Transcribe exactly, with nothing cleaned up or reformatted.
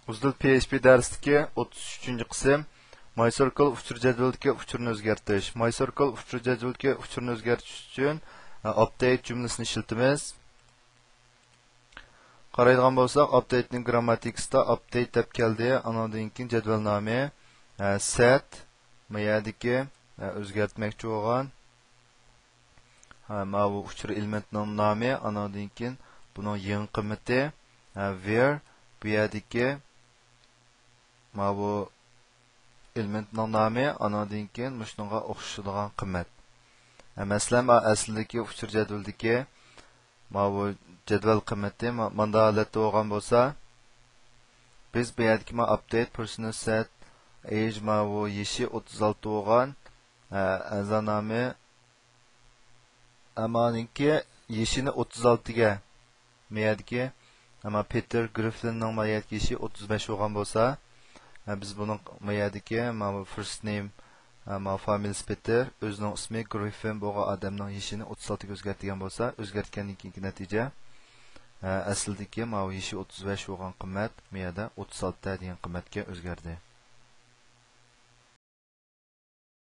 ئۇزدىل پي ئېچ پى دەرستىكى ئوتتۇز ئۈچىنچى قىسىم. MySQL ئۇچۇر جەدۋىلىدىكى ئۇچۇرنى ئۆزگەرتىش. MySQL ئۇچۇر جەدۋىلىدىكى ئۇچۇرنى ئۆزگەرتىش ئۈچۈن، ئە، ئاپدېيت جۈملىسىنى ئىشلىتىمىز. قارايدىغان بولساق، ئاپدېيتنىڭ گرامماتىكىسىدا ئاپدېيت دەپ كەلدى. ئانىڭدىن كېيىن جەدۋەل نامى، ئە، سەت، ما يەردىكى، ئە، ئۆزگەرتمەكچى بولغان، ھە، ماۋۇ ئۇچۇر ئېلېمېنتنىڭ نامى، ئانىڭدىن كېيىن بۇنىڭ يېڭى قىممىتى، ھە، ۋېر، بۇ يەردىكى ماۋۇ ئېلېمېنتنىڭ نامى، ئانىڭدىن كېيىن مۇشۇنىڭغا ئوخشىشىدىغان قىممەت. ھە، مەسىلەن، ماۋۇ ئەسلىدىكى ئۇچۇر جەدۋىلىدىكى ماۋۇ جەدۋەل قىممىتى ما-، مانداق ھالەتتە بولغان بولسا، بىز بۇ يەردىكى ما ئاپدېيت پېرسونال سەت ئېيج ماۋۇ يېشى ئوتتۇز ئالتە بولغان، ھە، ئەزا نامى، ئەمما ئانىڭكى يېشىنى ئوتتۇز ئالتىگە، ما يەردىكى، ئەمما پېتېر گرىففىننىڭ ما يەردىكى يېشى ئوتتۇز بەش بولغان بولسا، ھە، بىز بۇنىڭ ما يەردىكى، ماۋۇ فىرست نېيم، ھە، ماۋۇ فامىلىسى پېتېر، ئۆزىنىڭ ئىسمى گرىففىن بولغان ئادەمنىڭ يېشىنى ئوتتۇز ئالتىگە ئۆزگەرتىدىغان بولسا، ئۆزگەرتكەندىن كېيىنكى نەتىجە، ھە، ئەسلىدىكى ماۋۇ يېشى ئوتتۇز بەش بولغان قىممەت ما يەردە ئوتتۇز ئالتە دېگەن قىممەتكە ئۆزگەردى.